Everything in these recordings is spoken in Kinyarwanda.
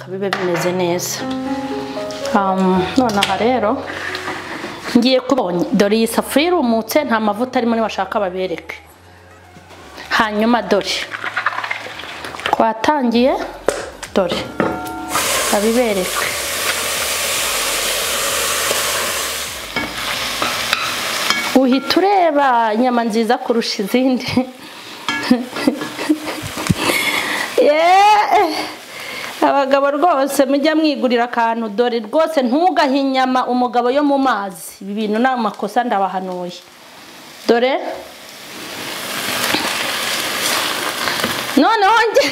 bibe bimeze neza. Nonaha rero ngiye kubonye dore iyi safuriya irumutse, nta mavuta arimo, nibashaka babereke. Hanyuma dore twatangiye, dore abibereke. Uhita ureba inyama nziza kurusha izindi. Abagabo rwose mujya mwigurira akantu, dore rwose ntugahe inyama umugabo yo mu mazi. Ibi bintu ni amakosa, ndabahanuye. Dore noneho njye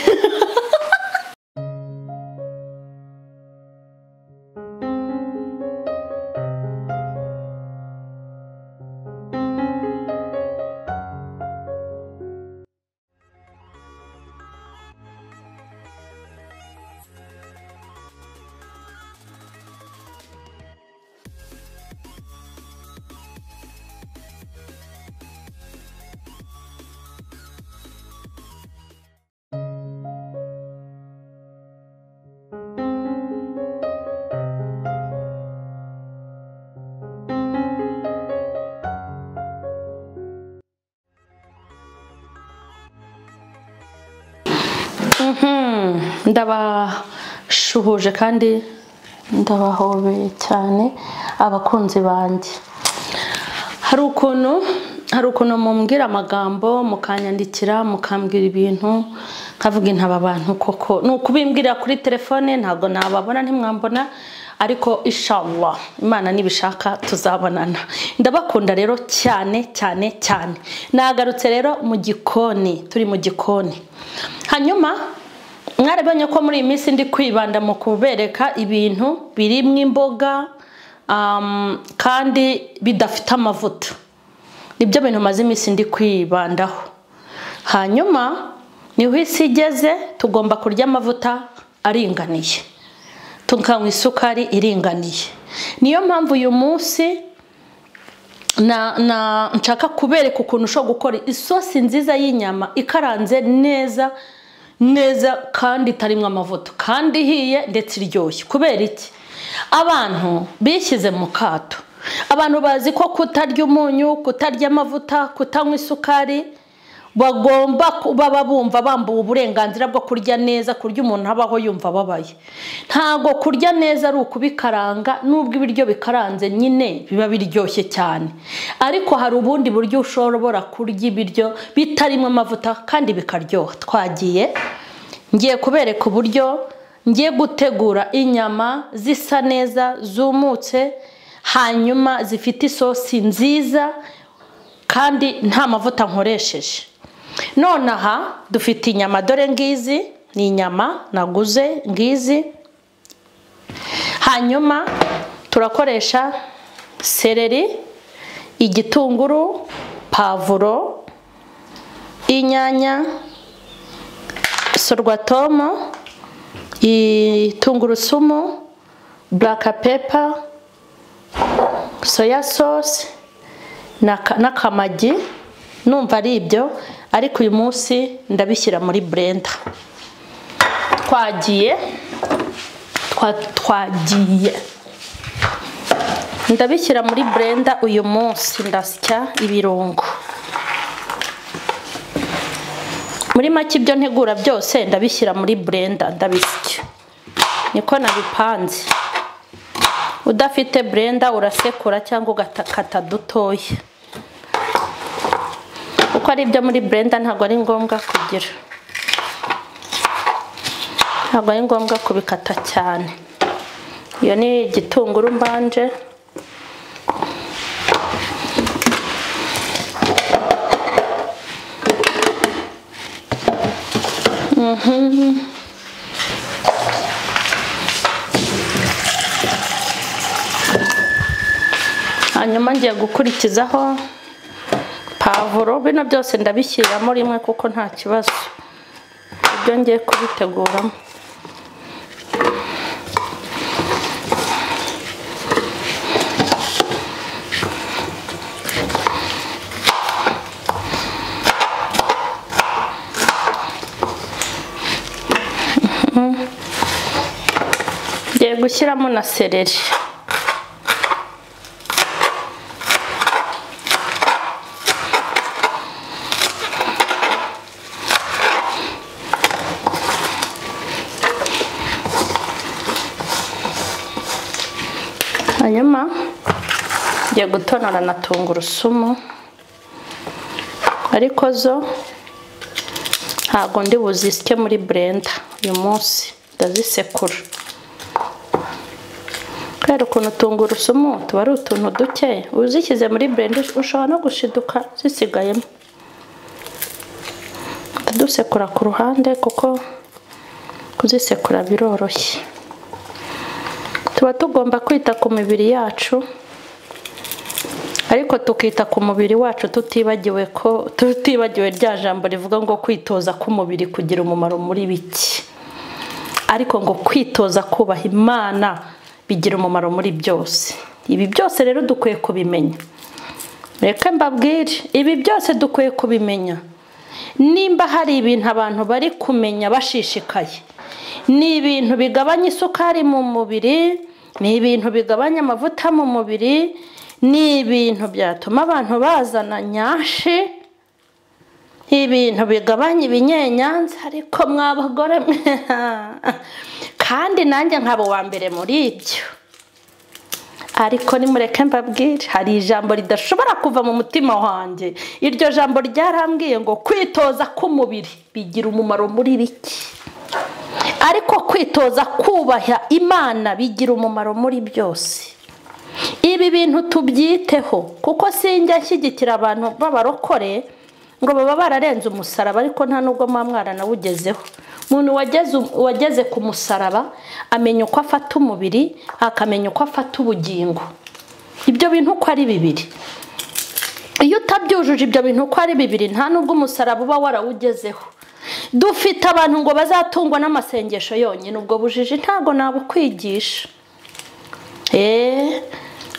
ndabashuhuje kandi ndabahobeye cyane abakunzi banjye. Hari ukuntu mumbwira amagambo, mukanyandikira, mukambwira ibintu, nkavuga intaba abantu koko. Ni ukubimbwira kuri telefone, ntabwo nababona, ntimwambona, ariko inshallah Imana nibishaka tuzabonana. Ndabakunda rero cyane cyane cyane. Nagarutse rero mu gikoni, turi mu gikoni. Hanyuma mwarabonye ko muri iyi minsi ndi kwibanda mu kubereka ibintu birimo imboga kandi bidafite amavuta. Nibyo bintu maze iminsi ndi kwibandaho. Hanyuma niho isi igeze, tugomba kurya amavuta aringaniye, tukanywa isukari iringaniye. Niyo mpamvu uyu munsi na nshaka kubereka ukuntu ushobora gukora isosi nziza y'inyama ikaranze neza neza kandi itarimo amavuta kandi ihiye ndetse iryoshye. Kubera iki? Abantu bishyize mu kato. Abantu bazi ko kutarya umunyu, kutarya amavuta, kutanywa isukari bagomba kuba bumva bambuwe uburenganzira bwo kurya neza, kurya umuntu abaho yumva ababaye. Ntago kurya neza ari ukubikaranga, nubwo ibiryo bikaranze nyine biba biryoshye cyane, ariko hari ubundi buryo ushobora kurya ibiryo bitarimo amavuta kandi bikaryoha. Twagiye, ngiye kubereka uburyo ngiye gutegura inyama zisa neza zumutse, hanyuma zifite isosi nziza kandi nta mavuta nkoresheje. Nonaha dufite inyama, dore ngizi ni inyama naguze ngizi. Hanyuma turakoresha seleri, igitunguru, pavuro, inyanya, sorwatomo, tungurusumu, black pepper, soya sauce n'akamagi. Numva ari ibyo, ariko uyu munsi ndabishyira muri blender. Twagiye ndabishyira muri blender uyu munsi, ndasya ibirungo. Muri make ibyo ntegura byose ndabishyira muri blender, ndabisya. Niko nabipanze. Udafite blender urasekura cyangwa ugatakata dutoya. Uko ari ibyo muri blender ntabwo ari ngombwa kugira, ntabwo ari ngombwa kubikata cyane. Iyo ni igitunguru mbanje. Hanyuma ngiye gukurikizaho pavuro. Bino byose ndabishyiramo rimwe kuko nta kibazo, ibyo ngiye kubiteguramo. Gushyiramo na seleri. Hanyuma ngiye gutonora na tungurusumu, ariko zo ntabwo ndi buzisye muri blender uyu munsi, ndazisekura. Kubera ukuntu tungurusumu tuba ari utuntu duke, uzishyize muri blender ushobora no gushiduka zisigayemo. Ndadusekura ku ruhande kuko kuzisekura biroroshye. Tuba tugomba kwita ku mibiri yacu, ariko tukita ku mubiri wacu tutibagiwe ko tutibagiwe rya jambo rivuga ngo kwitoza k'umubiri kugira umumaro muri biki, ariko ngo kwitoza kubaha Imana bigira umumaro muri byose. Ibi byose rero dukwiye kubimenya. Reka mbabwire, ibi byose dukwiye kubimenya. Nimba hari ibintu abantu bari kumenya bashishikaye, ni ibintu bigabanya isukari mu mubiri, ni ibintu bigabanya amavuta mu mubiri, ni ibintu byatuma abantu bazana nyashi, ibintu bigabanya ibinyenyanza. Ariko mwabagore kandi nanjye nkaba wa mbere muri ibyo. Ariko nimureke mbabwire, hari ijambo ridashobora kuva mu mutima wanjye. Iryo jambo ryarambwiye ngo kwitoza k'umubiri bigira umumaro muri biki, ariko kwitoza kubaha Imana bigira umumaro muri byose. Ibi bintu tubyiteho, kuko sinjya nshyigikira abantu b'abarokore ngo baba bararenze umusaraba, ariko nta nubwo mwaranawugezeho. Umuntu wageze ku musaraba amenya uko afata umubiri, akamenya uko afata ubugingo. Ibyo bintu uko ari bibiri, iyo utabyujuje ibyo bintu uko ari bibiri, nta nubwo umusaraba uba warawugezeho. Dufite abantu ngo bazatungwa n'amasengesho yonyine, ubwo bujiji ntago nabukwigisha.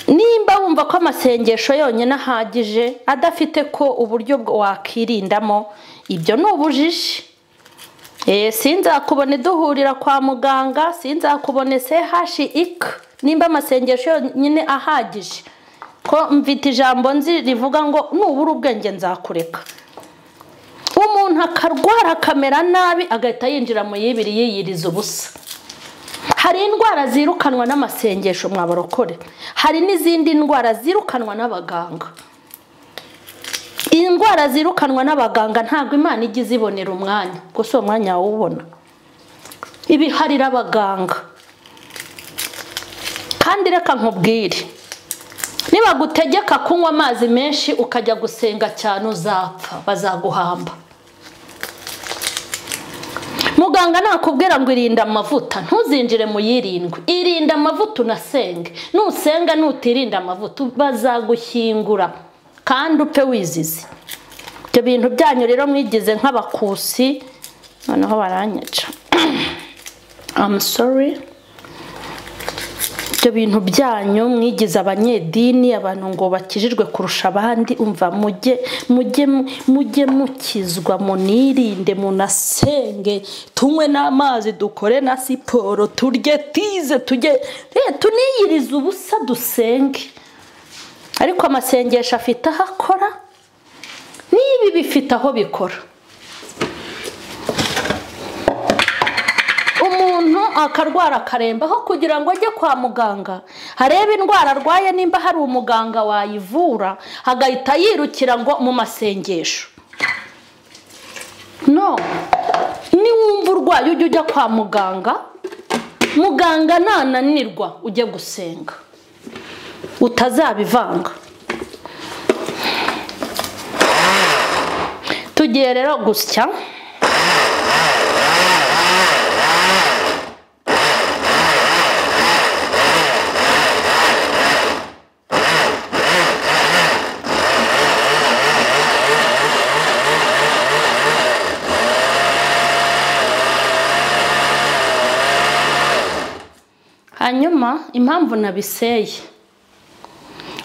Nimba wumva ko amasengesho yonyine ahagije, adafite ko uburyo wakirindamo, ibyo ni ubujiji. Sinzakubone duhurira kwa muganga, sinzakubone CHIK nimba amasengesho yonyine ahagije. Ko mfite ijambo nzi rivuga ngo nubura ubwenge nzakureka. Umuntu akarwara akamera nabi agahita yinjira mu yibiri yiyiriza ubusa. Hari indwara zirukanwa n'amasengesho mwabarokore, hari n'izindi ndwara zirukanwa n'abaganga. Indwara zirukanwa n'abaganga ntabwo Imana ijya izibonera umwanya, gusa uwo mwanya wawubona. Ibiharira abaganga. Kandi reka nkubwire, niba gutegeka kunywa amazi menshi ukajya gusenga cyane uzapfa, bazaguhamba. Muganga nakubwira ngo irinda amavuta, ntuzinjire mu yirindwi. Irinda amavuta unasenge. Nusenga nutirinda amavuta bazagushyingura kandi upfe wizize. Ibyo bintu byanyu rero mwigize nk'abakusi, noneho baranyica. I'm sorry. Ibyo bintu byanyu mwigize abanyedini, abantu ngo bakijijwe kurusha abandi, umva mujye mujye mujye mukizwa, munirinde, munasenge, tunywe n'amazi, dukore na siporo, turye tize, tujye tuniyirize ubusa dusenge. Ariko amasengesho afite aho akora, n'ibi bifite aho bikora. Umuntu akarwara akaremba, aho kugira ngo ajye kwa muganga arebe indwara arwaye nimba hari umuganga wayivura, agahita yirukira ngo mu masengesho. No, niwumva urwaye ujye ujya kwa muganga, muganga nananirwa ujye gusenga, utazabivanga. Tugiye rero gusya. Hanyuma impamvu nabiseye,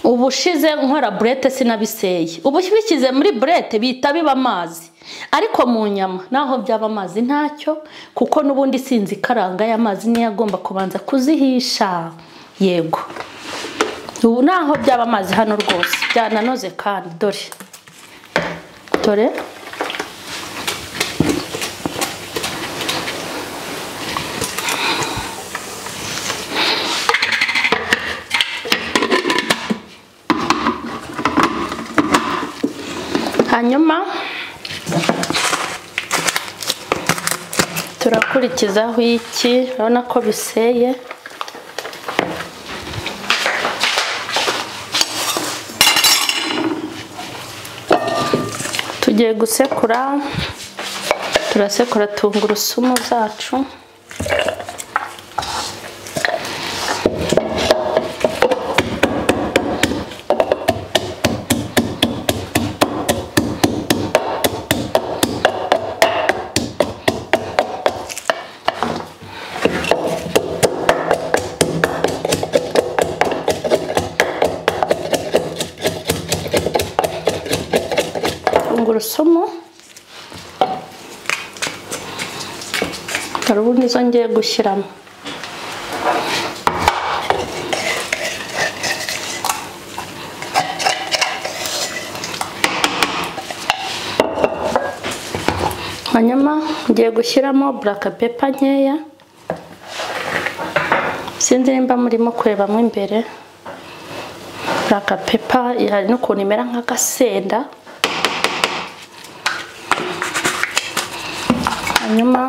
Ubushize nkora burete sinabiseye, ubu bishyize muri burete bita biba amazi, ariko mu nyama naho byaba amazi ntacyo, kuko n'ubundi sinzi karanga y'amazi niyo agomba kubanza kuzihisha. Yego, ubu naho byaba amazi hano rwose byananoze kandi dore dore hanyuma turakurikizaho iki, urabona ko biseye. Tugiye gusekura, turasekura tungurusumu zacu. Tungurusumu dore ubu nizo ngiye gushyiramo. Hanyuma ngiye gushyiramo black pepper nkeya, sinzi nimba murimo kurebamo imbere. Black pepper hari n'ukuntu imera nk'agasenda. Hanyuma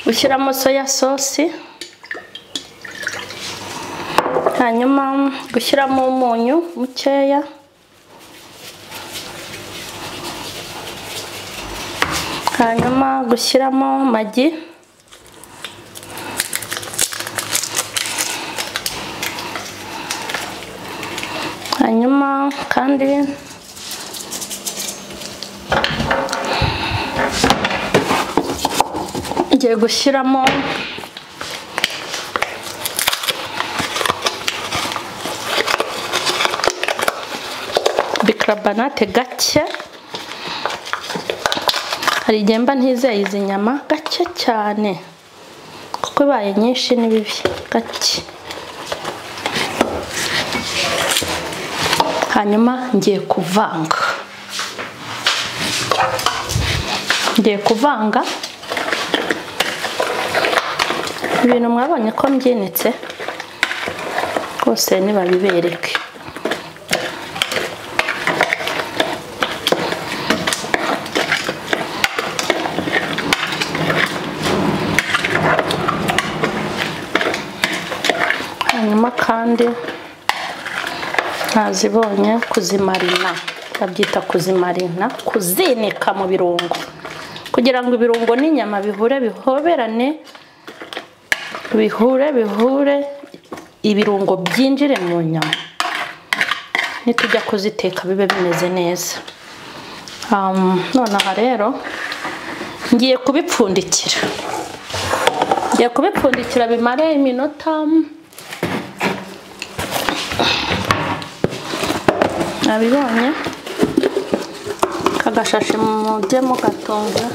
gushyiramo soya sauce, hanyuma gushyiramo umunyu mukeya, hanyuma gushyiramo magi, hanyuma kandi ngiye gushyiramo bicarbonate gake. Hari igihe mba ntizeye izi nyama, gake cyane kuko ibaye nyinshi ni bibi, gake. Hanyuma ngiye kuvanga, ibintu mwabonye ko mbyinitse rwose nibabibereke. Hanyuma kandi nazibonye kuzimarina, babyita kuzimarina, kuzinika mu birungo kugira ngo ibirungo n'inyama bihure bihoberane, bihure ibirungo byinjire mu nyama, nitujya kuziteka bibe bimeze neza. Nonaha rero ngiye kubipfundikira, bimare iminota. Nabibonye kagashashi mujye mugatunga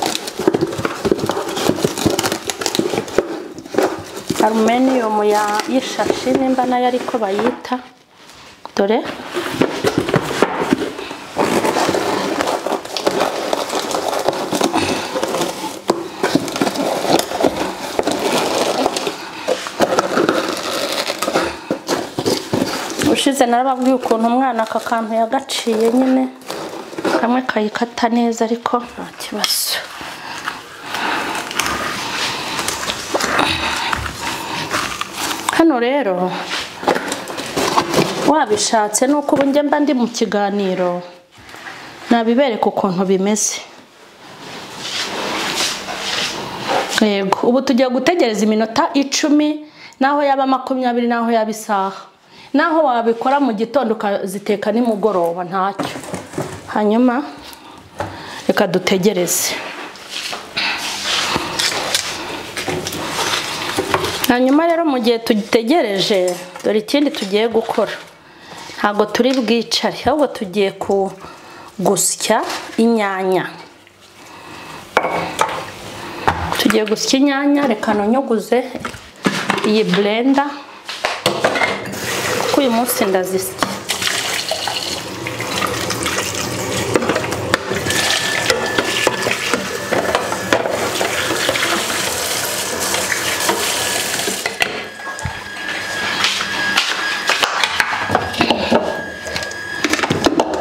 aluminium ya y'ishashi nimba nayo ariko bayita, dore ushize narababwiye ukuntu umwana aka kantu yagaciye nyine kamwe kayikata neza ariko nta kibazo. Hano rero wabishatse nuko ubu njye mba ndi mu kiganiro nabibereka ukuntu bimeze. Yego, ubu tugiye gutegereza iminota 10 Naho yaba 20, naho yaba isaha, naho wabikora mu gitondo ukaziteka nimugoroba ntacyo. Hanyuma reka dutegereze. Hanyuma rero mu gihe tugitegereje, dore ikindi tugiye gukora. Ntago turi bwicare, ahubwo tugiye gusya inyanya. Tugiye gusya inyanya, reka nonyoguze iyi blender kuko uyu munsi ndazisya.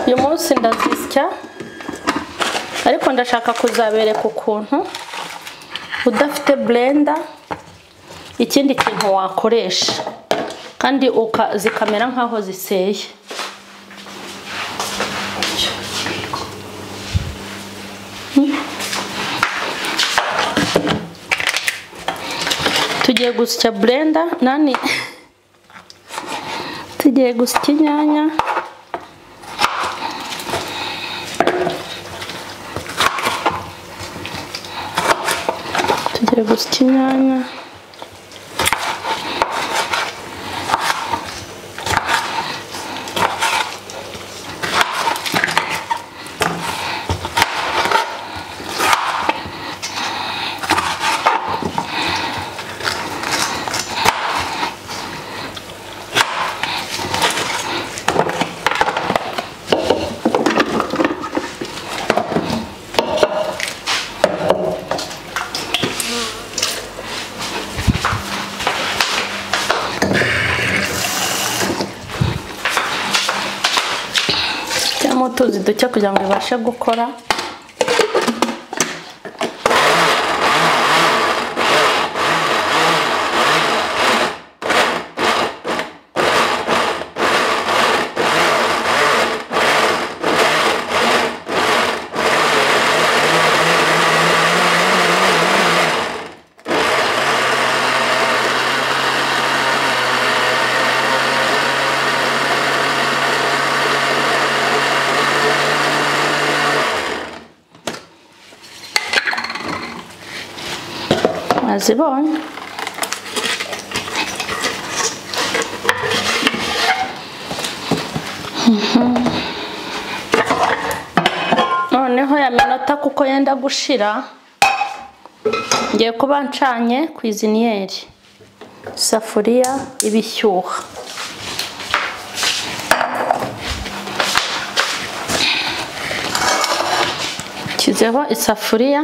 Uyu munsi ndazisya, ariko ndashaka kuzabereka ukuntu udafite blender ikindi kintu wakoresha kandi zikamera nkaho ziseye. Tugiye gusya blender nani, tugiye gusya inyanya. Tugiye gusya inyanya. Utuzi duke kugira ngo ibashe gukora. Azibonye. Noneho ya minota kuko yenda gushira, ngiye kuba ncanye cuisiniere, isafuriya ibishyuha. Nshyizeho isafuriya,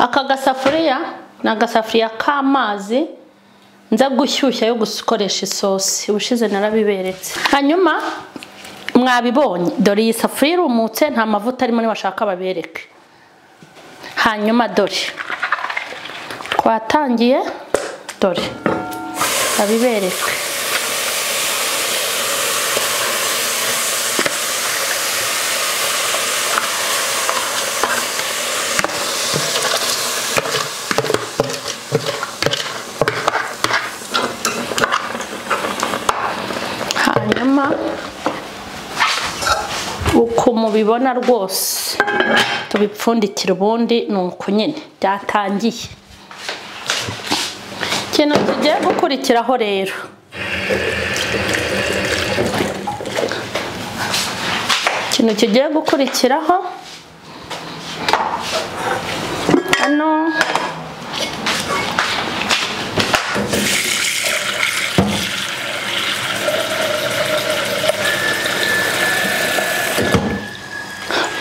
aka gasafuriya ni agasafuriya k'amazi nza gushyushya yo gukoresha isosi, ubushize narabiberetse. Hanyuma mwabibonye, dore iyi safuriya irumutse nta mavuta arimo, nibashaka babereke. Hanyuma dore twatangiye, dore babibereke. Hanyuma uko mubibona rwose tubipfundikira, ubundi ni uko nyine byatangiye. Ikintu tugiye gukurikiraho rero, ikintu kigiye gukurikiraho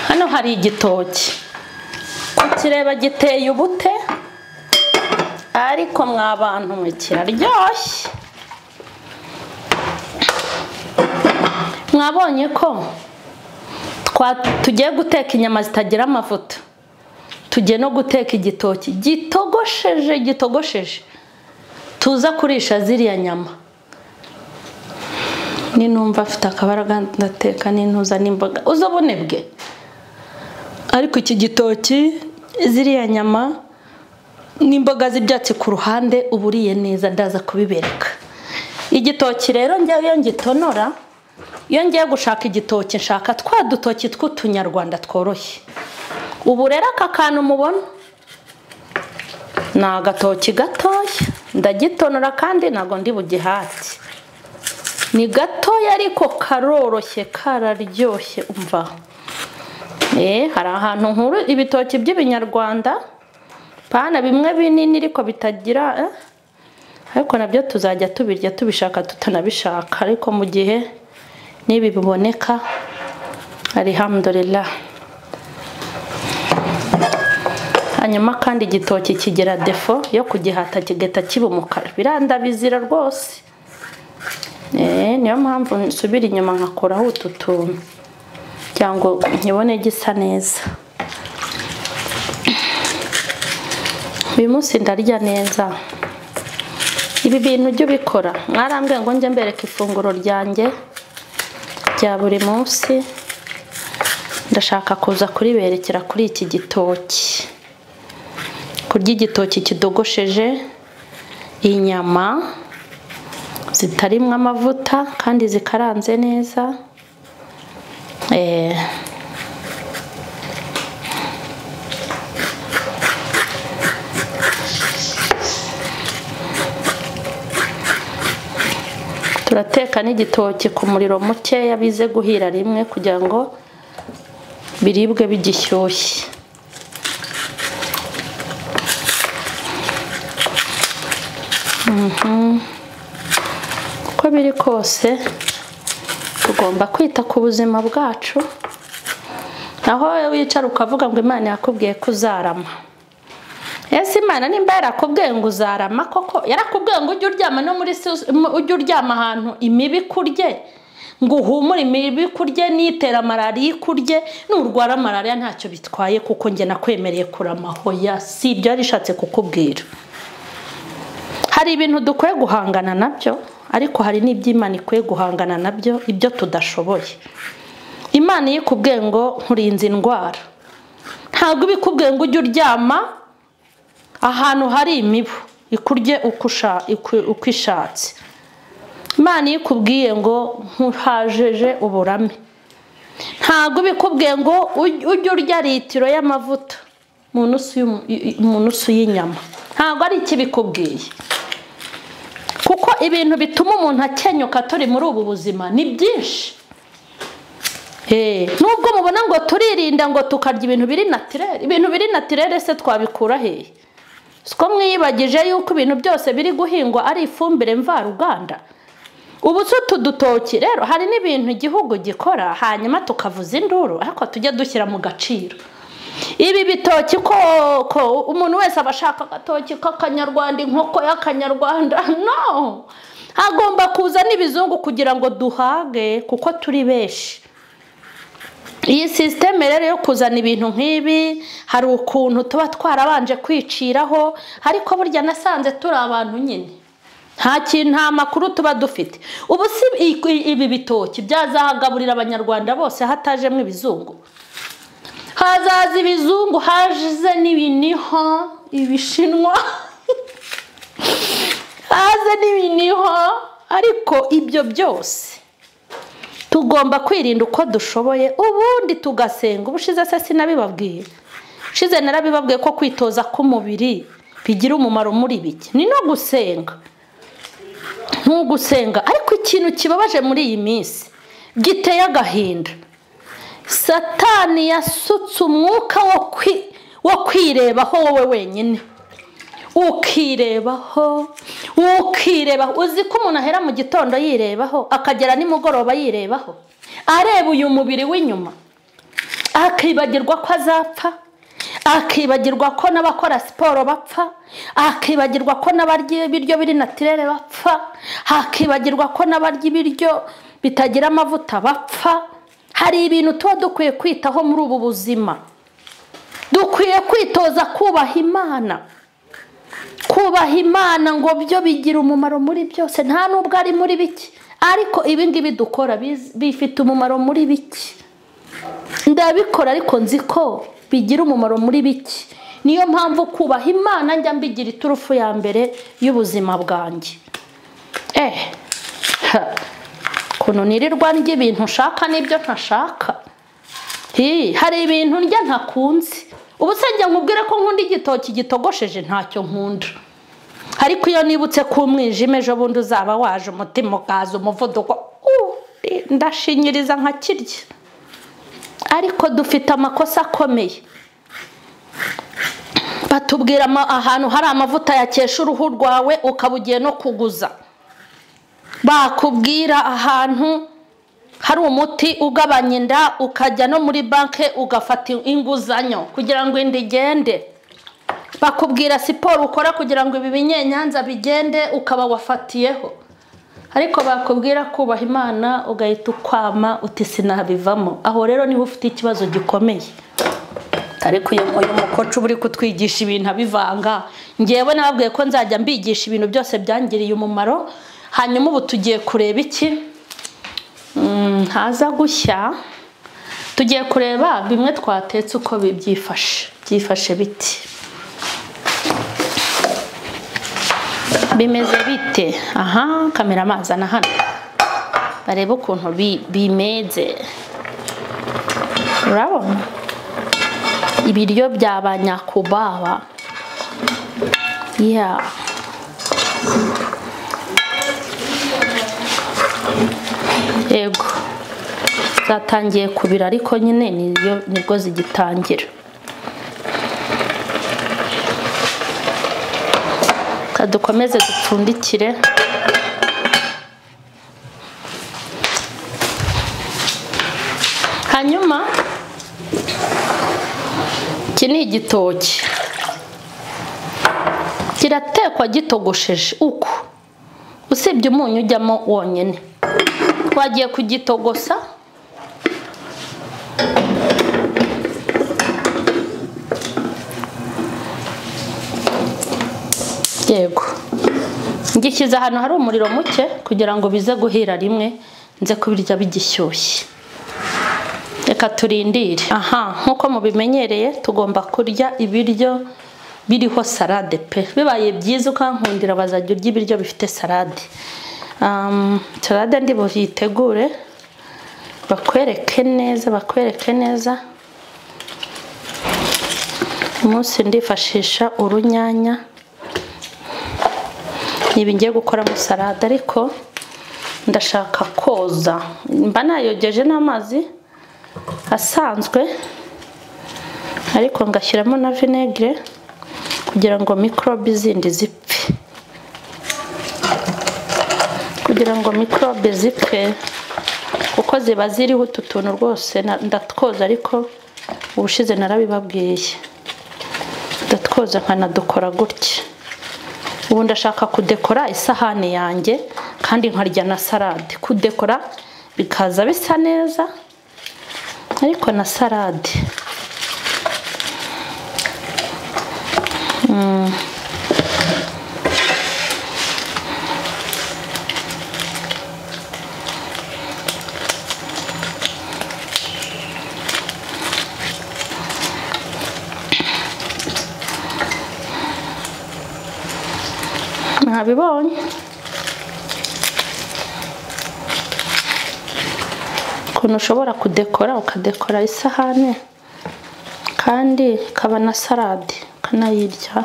hano hari igitoki, kukireba giteye ubute, ariko mwa bantu mwe kiraryoshye. Mwabonye ko tugiye guteka inyama zitagira amavuta, tugiye no guteka igitoki gitogosheje gitogosheje, tuza kurisha ziriya nyama. Ninumva afite akabaraga ndateka n'intuza n'imboga uzobonebwe, ariko iki gitoki ziriya nyama n'imboga z'ibyatsi ku ruhande, uba uriye neza. Ndaza kubibereka. Igitoki rero njya iyo ngitonora, iyo ngiye gushaka igitoki nshaka twa dutoki tw'utunyarwanda tworoshye. Ubu rero aka kantu mubona ni agatoki gatoya, ndagitonora kandi ntabwo ndi bugihate. Ni gatoya ariko karoroshye, kararyoshye. Umva, hari ahantu nkuru ibitoki by'ibinyarwanda pana bimwe binini ariko bitagira, ariko nabyo tuzajya tubirya tubishaka tutanabishaka, ariko mu gihe nibi biboneka alhamdulillah. Hanyuma kandi igitoki kigira defo yo kugihata kigahita kiba umukara, birandabizira rwose. Niyo mpamvu nsubira inyuma nkakuraho utu tuntu cyangwa nkibone gisa neza. Uyu munsi ndarya neza. Ibi bintu ujye ubikora. Mwarambwiye ngo njye mbereka ifunguro ryanjye rya buri munsi, ndashaka kuza kuriberekera kuri iki gitoki. Kurya igitoki kidogosheje, inyama zitarimwo amavuta kandi zikaranze neza. Turateka n'igitoki ku muriro mukeya bize guhira rimwe kugira ngo biribwe bigishyushye. Uko biri kose tugomba kwita ku buzima bwacu. Naho wicara ukavuga ngo Imana yakubwiye ko uzarama. Ese Imana nimba yarakubwiye ngo uzarama koko, yarakubwiye ngo ujye uryama no muri ujye uryama ahantu imibi kurye, ngo uhumure imibi kurye, nitera malariya ikurye, nurwara malariya ntacyo bitwaye kuko njye nakwemereye kurama. Hoya, si ibyo yarishatse kukubwira. Hari ibintu dukwiye guhangana nabyo, ariko hari n'iby'Imana ikwiye guhangana nabyo, ibyo tudashoboye. Imana ikubwiye ngo nkurinze indwara, ntabwo ibikubwiye ngo ujye uryama ahantu hari imibu ikurye uko ishatse. Imana ikubwiye ngo nkuhajeje uburame, ntabwo ibikubwiye ngo ujye urya litiro y'amavuta mu nusu y'inyama, ntabwo ari ikibikubwiye. Kuko ibintu bituma umuntu akenyuka turi muri ubu buzima ni byinshi. Nubwo mubona ngo turirinda ngo tukarya ibintu biri naturel, ibintu biri naturel se twabikura hehe? Siko mwiyibagije yuko ibintu byose biri guhingwa ari ifumbire mvaruganda. Ubu se utu dutoki rero hari n'ibintu igihugu gikora hanyuma tukavuza induru, ariko tujya dushyira mu gaciro. Ibi bitoki ko umuntu wese aba ashaka agatoki k'akanyarwanda, inkoko y'akanyarwanda, no, hagomba kuza n'ibizungu kugira ngo duhage kuko turi benshi. Iyi systeme rero yo kuzana ibintu nk'ibi hari ukuntu tuba twarabanje kwiciraho, ariko burya nasanze turi abantu nyine nta kintu, nta makuru tuba dufite. Ubu si ibi bitoki byazahagaburira abanyarwanda bose hatajemo ibizungu? Hazaza ibizungu, haje n'ibiniho, ibishinwa, haze n'ibiniho. Ariko ibyo byose tugomba kwirinda uko dushoboye, ubundi tugasenga. Ubushize se sinabibabwiye? Ushize narabibabwiye ko kwitoza k'umubiri bigira umumaro muri bike, ni no gusenga. Ntugusenga. Ariko ikintu kibabaje muri iyi minsi giteye agahinda, Satani yasutse umwuka wo kwirebaho wowe wenyine, ukirebaho, ukirebaho. Uzi ko umuntu ahera mu gitondo yirebaho akagera nimugoroba yirebaho, areba uyu mubiri w'inyuma, akibagirwa ko azapfa, akibagirwa ko n'abakora siporo bapfa, akibagirwa ko n'abarya ibiryo biri naturel bapfa, akibagirwa ko n'abarya ibiryo bitagira amavuta bapfa. Hari ibintu tuba dukwiye kwitaho muri ubu buzima. Dukwiye kwitoza kubaha Imana. Kubaha Imana ngo byo bigira umumaro muri byose, nta nubwo ari muri biki, ariko ibi ngibi dukora bifite umumaro muri biki. Ndabikora ariko nzi ko bigira umumaro muri biki. Niyo mpamvu kubaha Imana njya mbigira iturufu ya mbere y'ubuzima bwanjye. Kuno nirirwa ndya ibintu nshaka n'ibyo ntashaka. Hari ibintu ndya ntakunze. Ubu se njya nkubwire ko nkunda igitoki gitogosheje? Ntacyo nkunda. Ariko iyo nibutse ko umwijima ejo bundi uzaba waje, umutima ukaza, umuvuduko, ndashinyiriza nkakirya. Ariko dufite amakosa akomeye. Batubwira ahantu hari amavuta yakesha uruhu rwawe ukaba ugiye no kuguza. Bakubwira ahantu hari umuti ugabanya inda ukajya no muri banke ugafata inguzanyo kugira ngo inda igende. Bakubwira siporo ukora kugira ngo ibi binyenyanza bigende ukaba wafatiyeho. Ariko bakubwira kubaha Imana ugahita ukwama uti sinabivamo. Aho rero niho ufite ikibazo gikomeye. Ariko uyu mukoci uri kutwigisha ibintu abivanga. Ngewe nababwiye ko nzajya mbigisha ibintu byose byangiriye umumaro. Hanyuma ubu tugiye kureba iki ntaza gushya. Tugiye kureba bimwe twatetse uko byifashe. Byifashe biti, bimeze bite? Aha, kamera amazi na hano barebe ukuntu bimeze. Urabona ibiryo bya banyakubawa. Yeah. Yego zatangiye kubira, ariko nyine nibwo zigitangira. Dukomeze dupfundikire. Hanyuma iki ni igitoki kiratekwa gitogosheje uko, usibye umunyu ujyamo wonyine. Twagiye kugitogosa. Yego, ngishyize ahantu hari umuriro muke kugira ngo bize guhira rimwe, nze kubirya bigishyushye. Reka turindire. Aha, nkuko mubimenyereye tugomba kurya ibiryo biriho salade pe. Bibaye byiza ukankundira bazajya urya ibiryo bifite salade. Salade ndi buyitegure bakwereke neza, bakwereke neza. Umunsi ndifashisha urunyanya. Niba ngiye gukoramo salade, ariko ndashaka koza. Mba nayogeje n'amazi asanzwe, ariko ngashyiramo na vinegere kugira ngo mikorobe zindi zipfe. Kugira ngo mikorobe zipfe, kuko ziba ziriho utu tuntu rwose. Ndatwoza, ariko ubushize narabibabwiye, ndatwoza nkanadukora gutya. Ubu ndashaka kudekora isahani yanjye kandi nkarya na salade. Kudekora bikaza bisa neza, ariko na salade. Mwabibonye ukuntu ushobora kudekora, ukadekora isahane kandi ikaba na salade ukanayirya.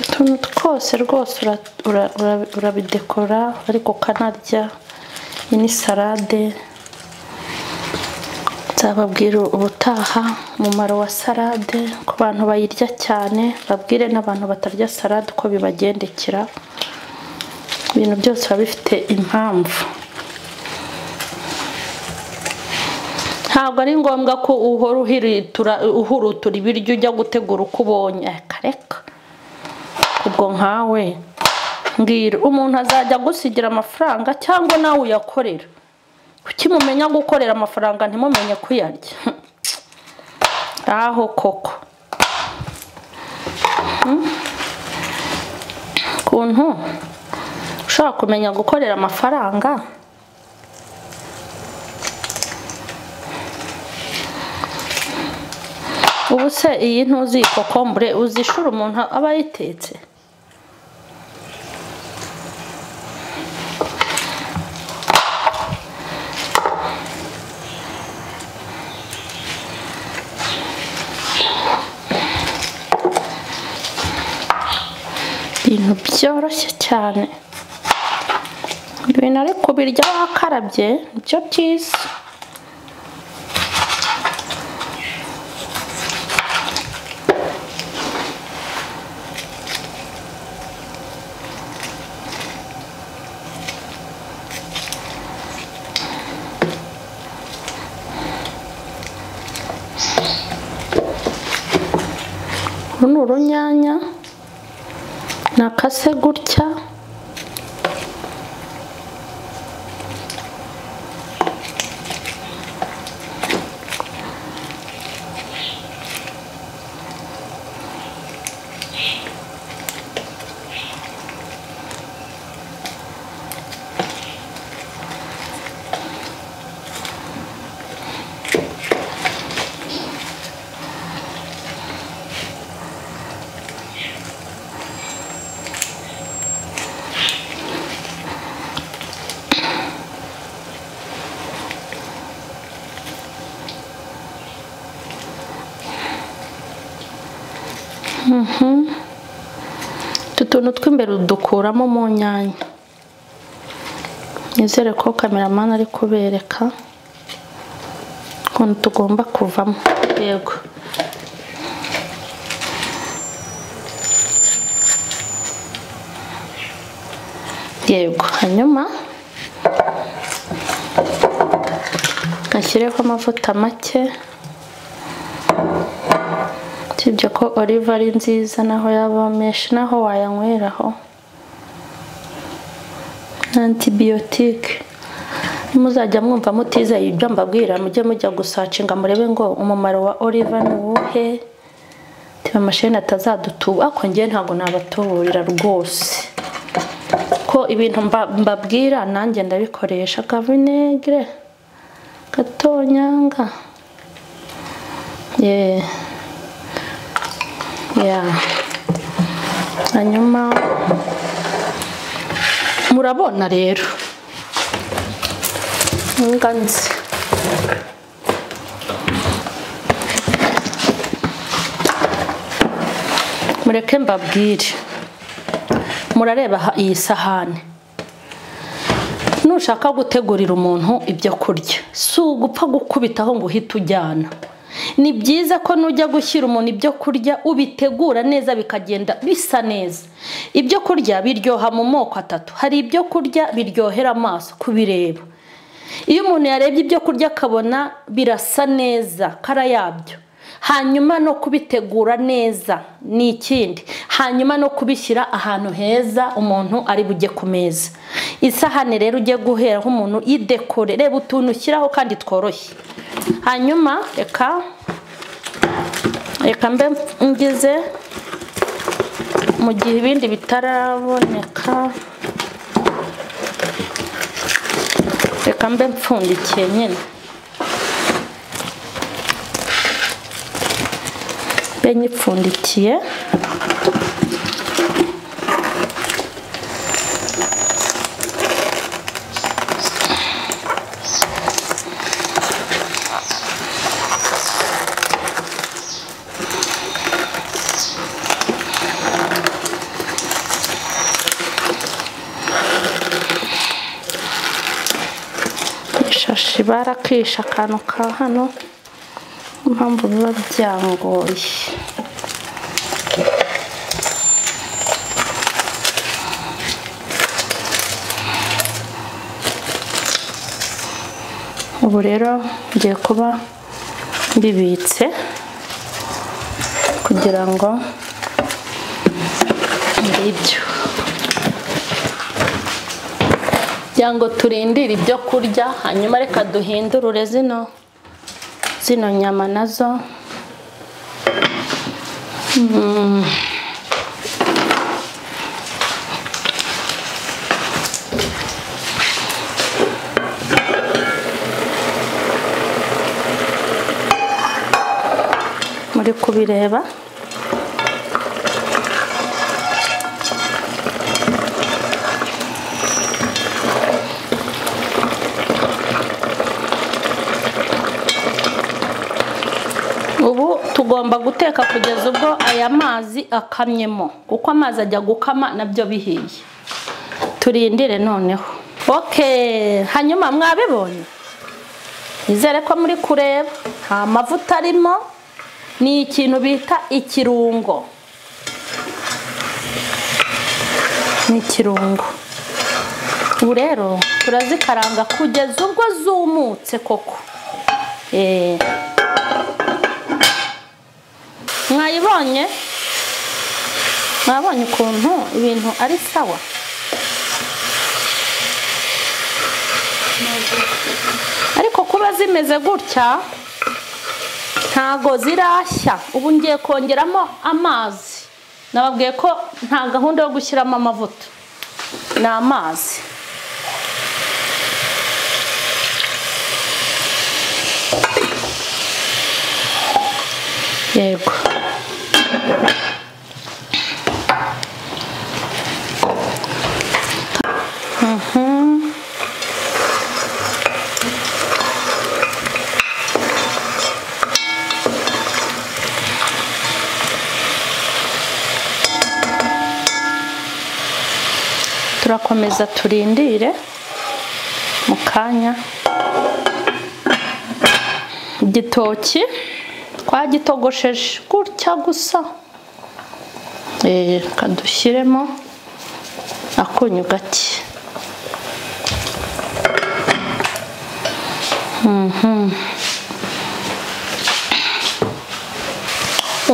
Utuntu twose rwose urabidekora, ariko ukanarya. Iyi ni salade. Nzababwira ubutaha umumaro wa salade ku bantu bayirya cyane, babwire n'abantu batarya salade uko bibagendekera. Ibintu byose biba bifite impamvu. Ntabwo ari ngombwa ko uhora uhurutura ibiryo ujya gutegura uko ubonye. Reka ubwo nkawe mbwira, umuntu azajya agusigira amafaranga cyangwa nawe uyakorera? Kuki mumenya gukorera amafaranga ntimumenye kuyarya? Aho koko ukuntu ushobora kumenya gukorera amafaranga. Ubu se iyi ntuzi kokombure uzishura umuntu aba yitetse? Ibintu byoroshye cyane, ibintu ariko birya wakarabye nibyo byiza. Uru ni urunyanya nakase gutya, Utu tuntu tw'imbere dukuramo mu nyanya. Nizere ko kameramani ari kubereka ukuntu tugomba kuvamo. Yego, yego. Hanyuma nshyireho amavuta make. Usibye ko olive ari nziza, naho yaba menshi naho wayanyweraho, antibiyotike. Muzajya mwumva mutizeye ibyo mbabwira, mujye mujya gusacinga murebe ngo umumaro wa olive ni uwuhe, tiba amasheni atazadutuba. Ariko njye ntabwo nabatuburira rwose, ko ibintu mbabwira nanjye ndabikoresha. Ka vinegere gatonyanga, hanyuma murabona rero nganze mureke mbabwire. Murareba iyi sahane, nushaka gutegurira umuntu ibyo kurya si ugupfa gukubitaho ngo uhite ujyana. Ni byiza ko nujya gushyira umuntu ibyo kurya ubitegura neza bikagenda bisa neza. Ibyo kurya biryoha mu moko atatu. Hari ibyo kurya biryohera amaso kubireba. Iyo umuntu yarebye ibyo kurya akabona birasa neza kara yabyo, hanyuma no kubitegura neza ni ikindi, hanyuma no kubishyira ahantu heza umuntu ari bujye ku meza. Isahane rero ujye guheraho umuntu yidekore, reba utuntu ushyiraho kandi tworoshye. Hanyuma reka mbe ngize mu gihe ibindi bitaraboneka, reka mbe mpfundikiye nyine, mbe nyipfundikiye. Ishashi barakisha akantu ka hano, impamvu biba byangoye. Ubu rero ngiye kuba mbibitse kugira ngo ngibyo ngo turindire ibyo kurya. Hanyuma reka duhindurure zino nyama nazo. Muri kubireba ubu tugomba guteka kugeza ubwo aya mazi akamyemo, kuko amazi ajya gukama nabyo bihiye. Turindire noneho. Okay, hanyuma mwabibonye, nizere ko muri kureba nta mavuta arimo. Ni ikintu bita ikirungo, ni ikirungo. Ubu rero turazikaranga kugeza ubwo zumutse koko. Mwayibonye, mwabonye ukuntu ibintu ari sawa. Ariko kuba zimeze gutya ntago zirashya. Ubu ngiye kongeramo amazi. Nababwiye ko nta gahunda yo gushyiramo amavuta, ni amazi. Yego. Turakomeza turindire mu kanya. Igitoki twagitogosheje gutya gusa, kadushyiremo akunyu gake.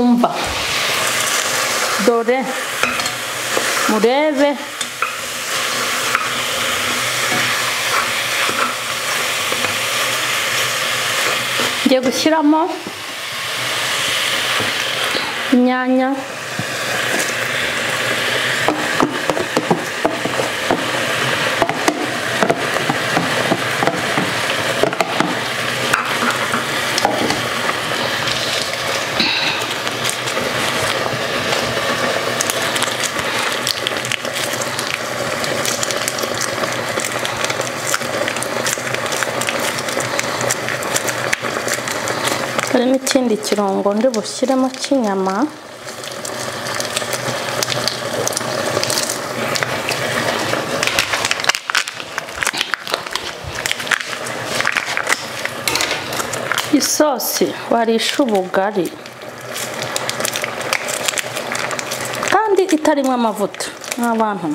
Umva dore murebe ngiye gushyiramo inyanya, hari n'ikindi kirungo ndi bushyiremo cy'inyama. Isosi warisha ubugari kandi itarimo amavuta nk'abantu.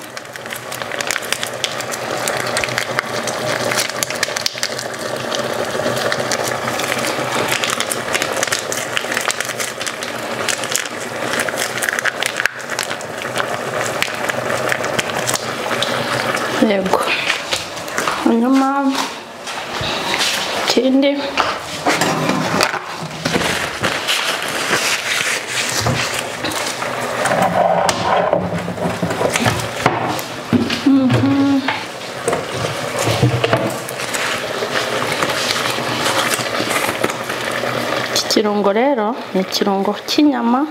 Yego. Hanyuma ikindi iki kirungo rero ni ikirungo cy'inyama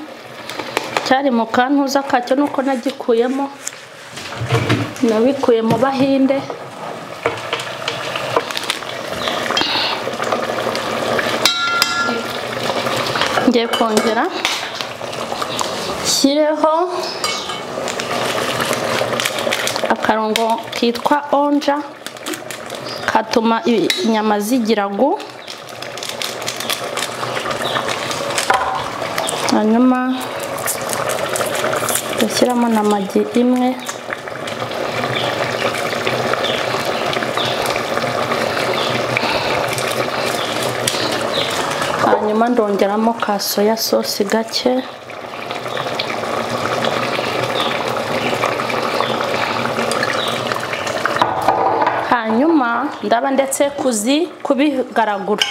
cyari mu kantuza kacyo, nuko nagikuyemo, nabikuye mu Bahinde. Ngiye kongera shyireho akarungo kitwa onja, katuma inyama zigira gu. Hanyuma gashyiramo na magi imwe. Hanyuma ndongeramo ka soya sauce gake. Hanyuma ndaba ndetse kuzi kubigaragura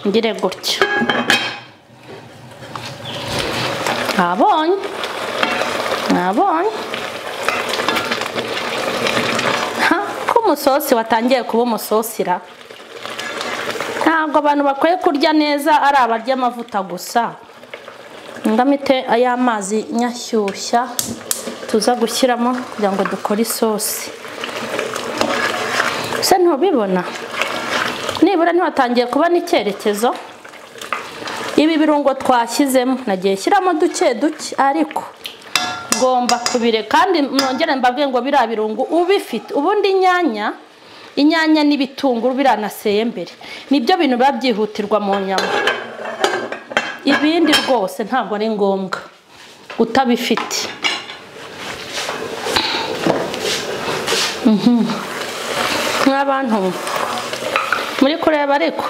ngire gutya. Nabonye nabonye ko umusosi watangiye kuba umusosira. Ntabwo abantu bakwiye kurya neza ari abarya amavuta gusa. Ngamite aya mazi nyashyushya tuza gushyiramo kugira ngo dukore isosi. Se ntubibona nibura ntiwatangiye kuba n'icyerekezo. Ibi birungo twashyizemo nagiye shyiramo duke duke ariko ngomba kubire, kandi nongere mbabwiye ngo biriya birungo ubifite. Ubundi inyanya n'ibitunguru biranaseye mbere, nibyo bintu biba byihutirwa mu nyama. Ibindi rwose ntabwo ari ngombwa utabifite. Nk'abantu muri kureba ariko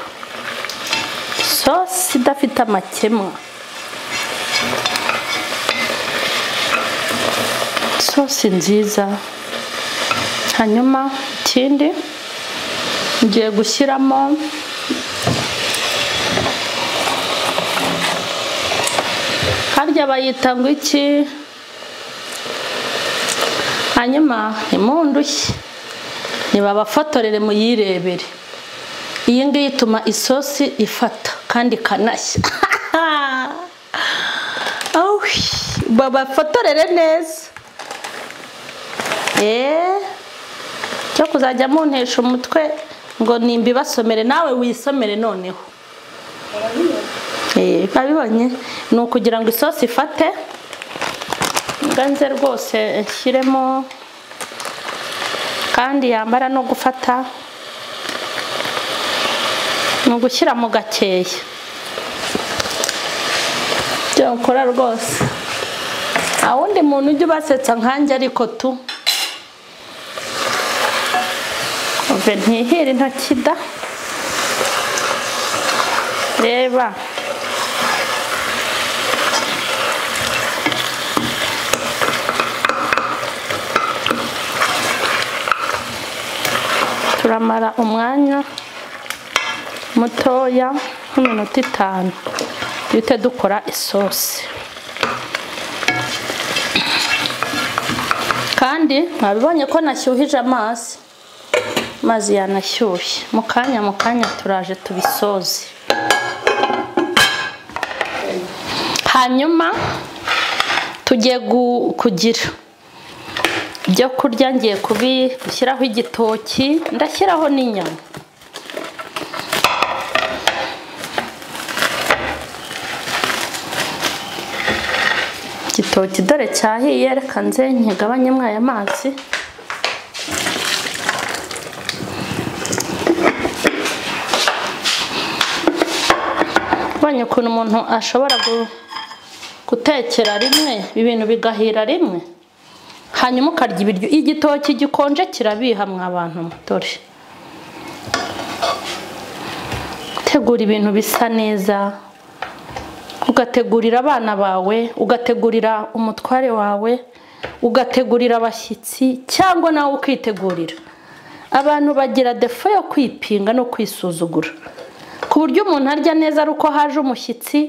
sosi idafite amakemwa, sosi nziza. Hanyuma ikindi ngiye gushyiramo harya bayita ngo iki. Hanyuma ntimundushye nibabafotorere muyirebere. Iyi ngiyi ituma isosi ifata kandi ikanashya. Babafotorere neza. Cyo kuzajya muntesha umutwe ngo nimbibasomere, nawe wisomere noneho. Babibonye ni ukugira ngo isosi ifate. Nganze rwose nshyiremo, kandi yambara no gufata ni ugushyira mu gakeya. Byo ukora rwose nta wundi muntu ujya ubasetsa nkanjye, ariko tu ntihire intoki da. Reba turamara umwanya mutoya nk'iminota 5 duhite dukora isosi. Kandi mwabibonye ko nashyuhije amazi, amazi yanashyushye. Mu kanya turaje tubisoze. Hanyuma tugiye kugira ibyo kurya. Ngiye kubishyiraho igitoki, ndashyiraho n'inyama. Igitoki dore cyahiye, reka nze nkigabanyemo aya mazi. Ubonye ukuntu umuntu ashobora gutekera rimwe ibintu bigahira rimwe, hanyuma ukarya ibiryo. Igitoki gikonje kirabiha mwa bantu dore. Tegura ibintu bisa neza, ugategurira abana bawe, ugategurira umutware wawe, ugategurira abashyitsi, cyangwa nawe ukitegurira. Abantu bagira defo yo kwipinga no kwisuzugura, ku buryo umuntu arya neza ari uko haje umushyitsi,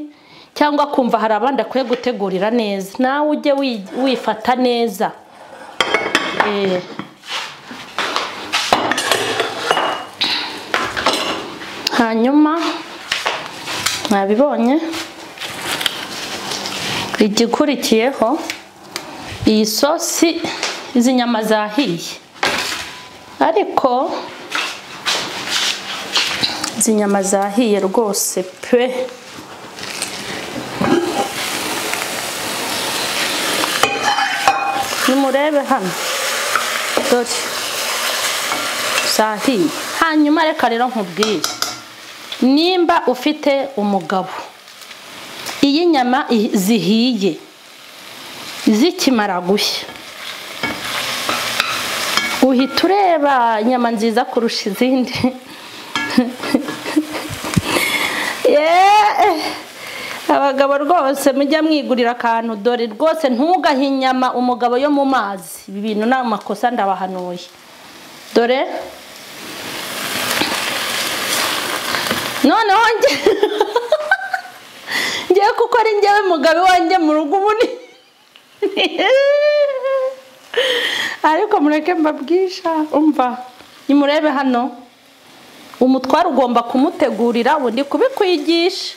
cyangwa kumva hari abandi akwiye gutegurira neza. Nawe ujye wifata neza. Hanyuma mwabibonye igikurikiyeho, iyi sosi izi nyama zahiye, ariko izi nyama zahiye rwose pe. Nimurebe hano dore zahiye. Hanyuma reka rero nkubwire, nimba ufite umugabo, iyi nyama zihiye zikimara gushya uhita ureba inyama nziza kurusha izindi. Abagabo rwose mujya mwigurira akantu, dore rwose ntugahe inyama umugabo yo mu mazi. Ibi bintu ni amakosa ndabahanuye. Dore noneho ngiye kuko ari njyewe mugabo wanjye mu rugo ubu ni ariko mureke mbabwisha, umva nimurebe hano, umutwaro ugomba kumutegurira, ubundi kubikwigisha.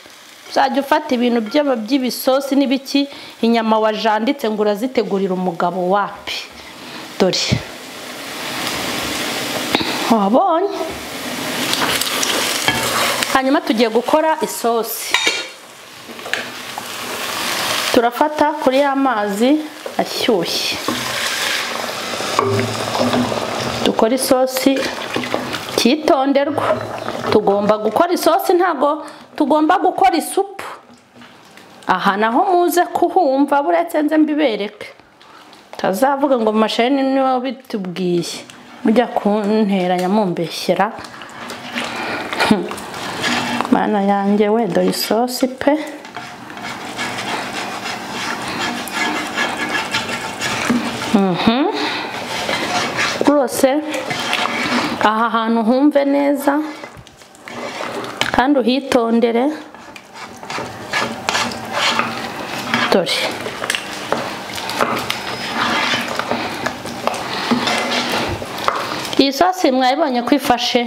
Uzajya ufata ibintu by'ibisosi n'ibiki, inyama wajanditse ngo urazitegurira umugabo wapi. Dore wabonye. Hanyuma tugiye gukora isosi. Turafata kuri ya mazi ashyushye, dukora isosi cyitonderwa. Tugomba gukora isosi, ntago tugomba gukora isupu. Aha naho muze kuhumva, buretse nze mbibereke, tazavuga ngo masheni niwe bitubwiye, mujya kunteranya mumbeshyera. Mana yanjye we, dore isosi pe. Rwose aha hantu humve neza kandi uhitondere. Dore iyi sosi mwayibonye ko ifashe.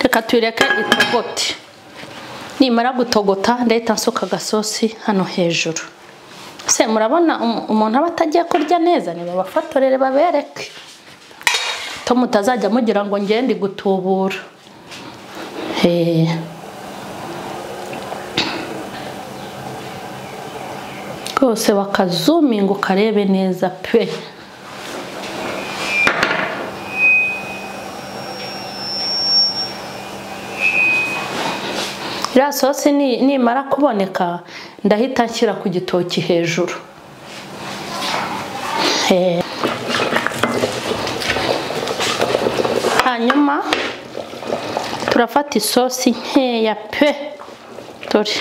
Reka tuyireke itogote. Nimara gutogota ndahita nsuka agasosi hano hejuru. Se murabona umuntu aba atagiye kurya neza, nibabafotorere babereke, to mutazajya mugira ngo ngende gutubura. Rwose bakazuminga ukarebe neza pe. Iriya sosi nimara kuboneka ndahita nshyira ku gitoki hejuru. Hanyuma turafata isosi nkeya pe, dore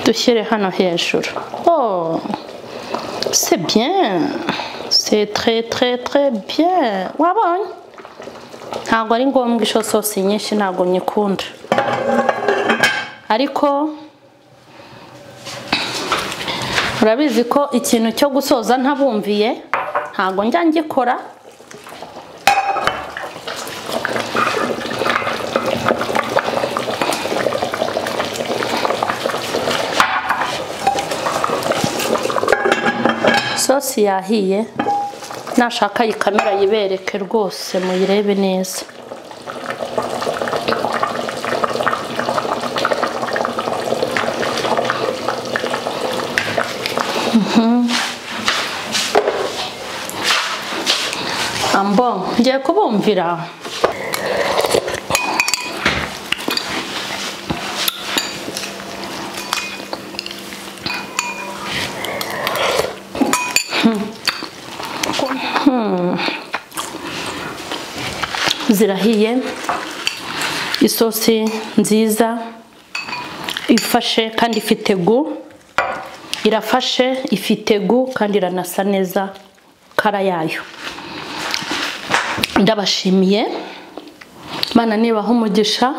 dushyire hano hejuru. Oh, c'est bien, c'est très très très bien. Wabonye? Ntabwo ari ngombwa isho sosi nyinshi, ntabwo nyikunda, ariko urabizi ko ikintu cyo gusoza ntabumviye ntabwo njya ngikora. Sosi yahiye, nashaka iyi kamera yibereke rwose muyirebe neza. Ambo ngiye kubumvira. Zirahiye, isosi nziza ifashe kandi ifite gu, irafashe ifite gu kandi iranasa neza kara yayo. Ndabashimiye Mana nibaha umugisha.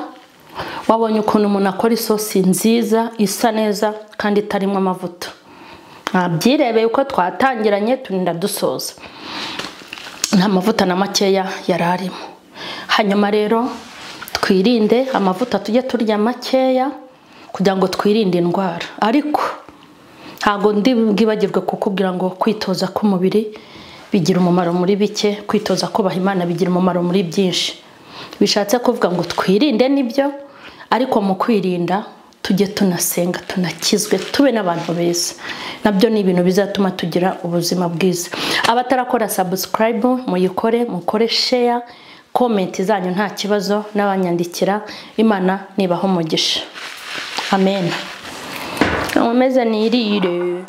Wabonye ukuntu umuntu akora isosi nziza isa neza kandi itarimo amavuta. Mwabyirebeye uko twatangiranye turinda dusoza, nta mavuta na makeya yari arimo. Hanyuma rero twirinde amavuta, tujye turya makeya kugira ngo twirinde indwara. Ariko ntago ndi bwibagirwe kukubwira ngo kwitoza k'umubiri bigira umumaro muri bike, kwitoza kubaha Imana bigira umumaro muri byinshi. Bishatse kuvuga ngo twirinde nibyo, ariko mu kwirinda tujye tunasenga, tunakizwe, tube n'abantu beza. Nabyo ni ibintu bizatuma tugira ubuzima bwiza. Abatarakora subscribe muyikore, mukore share, comment zanyu nta kibazo, n'abanyandikira. Imana nibaho umugisha. Amen. Umeze nirire.